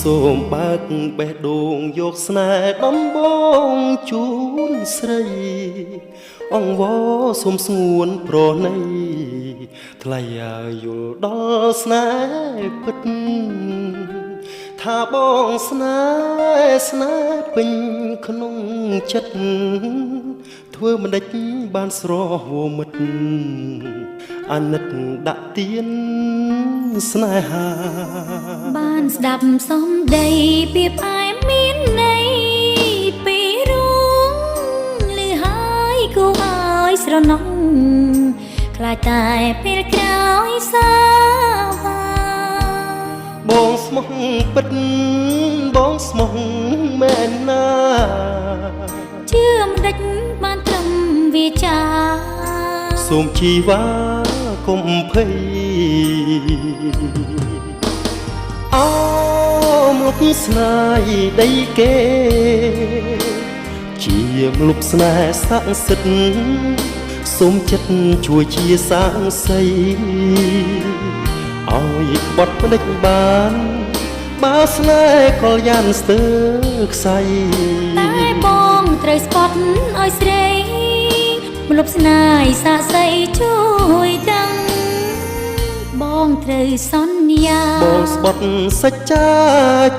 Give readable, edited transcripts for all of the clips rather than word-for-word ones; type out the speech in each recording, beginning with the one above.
សូមបើកបេះដូងយកស្នេហ៍ដំបងជូនស្រី អង្វរសូមស្ងួនប្រណីថ្លៃឲ្យយល់ដល់ស្នេហ៍ពិតថាបងស្នេហ៍ស្នេហ៍ពេញក្នុងចិត្តធ្វើមិនដេចបានស្រស់វមិត្តអាណិតដាក់ទៀនស្នេហា បានស្ដាប់សំដីពីផ្អែមមានន័យពីរួងលឺហើយគួរឲ្យស្រណុងខ្លាចតែពេលក្រោយសាវ៉ា បងស្មោះពិតបងស្មោះមែនណា ជឿមិនដេចបានត្រឹមវាចា សូមជីវ៉ាកុំភ័យអោមលុបស្នេហ៍ដីគេ ជាមលុបស្នេហ៍ស័ក្តិសិទ្ធិសូមចិត្តជួយជាសាងសីឲ្យក្បត់ផ្ដិចបាន បើស្នេហ៍កល្យានស្ទើខ្សែ តែបងត្រូវស្បត់ឲ្យស្រីមលុបស្នេហ៍សាកសីជួយដឹងបងត្រូវសន្យា បងស្បត់សច្ចា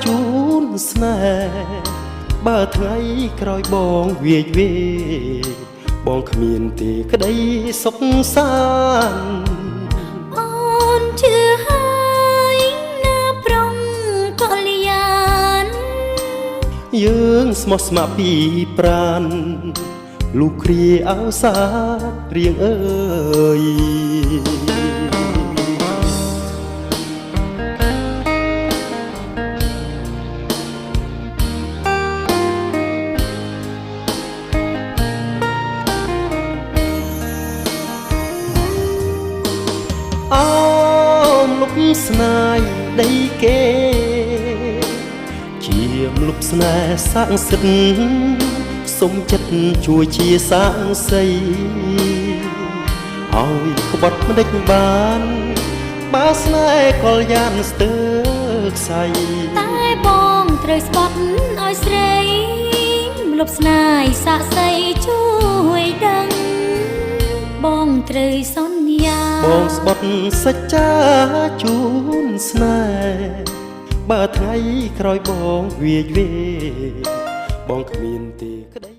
ជូនស្នេហ៍បើថ្ងៃក្រោយបងវាយវេបងគ្មានទេក្តីសុខសាន្ត អូនជឿហើយណាប្រុងកល្យាន យើងស្មោះស្ម័គ្រពីប្រានលុះគ្រាអោសារៀងអើយអោមលុបស្នេហ៍ដីគេ ជាមលុបស្នេហ៍ស័ក្តិសិទ្ធិសូមចិត្តជួយជាសាងសីឲ្យក្បត់មិនដេចបាន បើស្នេហ៍កល្យានស្ទើខ្សែ តែបងត្រូវស្បត់ឲ្យស្រីមលុបស្នេហ៍សាកសីជួយដឹងបងត្រូវសន្យា បងស្បត់សច្ចាជូនស្នេហ៍បើថ្ងៃក្រោយបងវាយវេបងគ្មានទេក្តី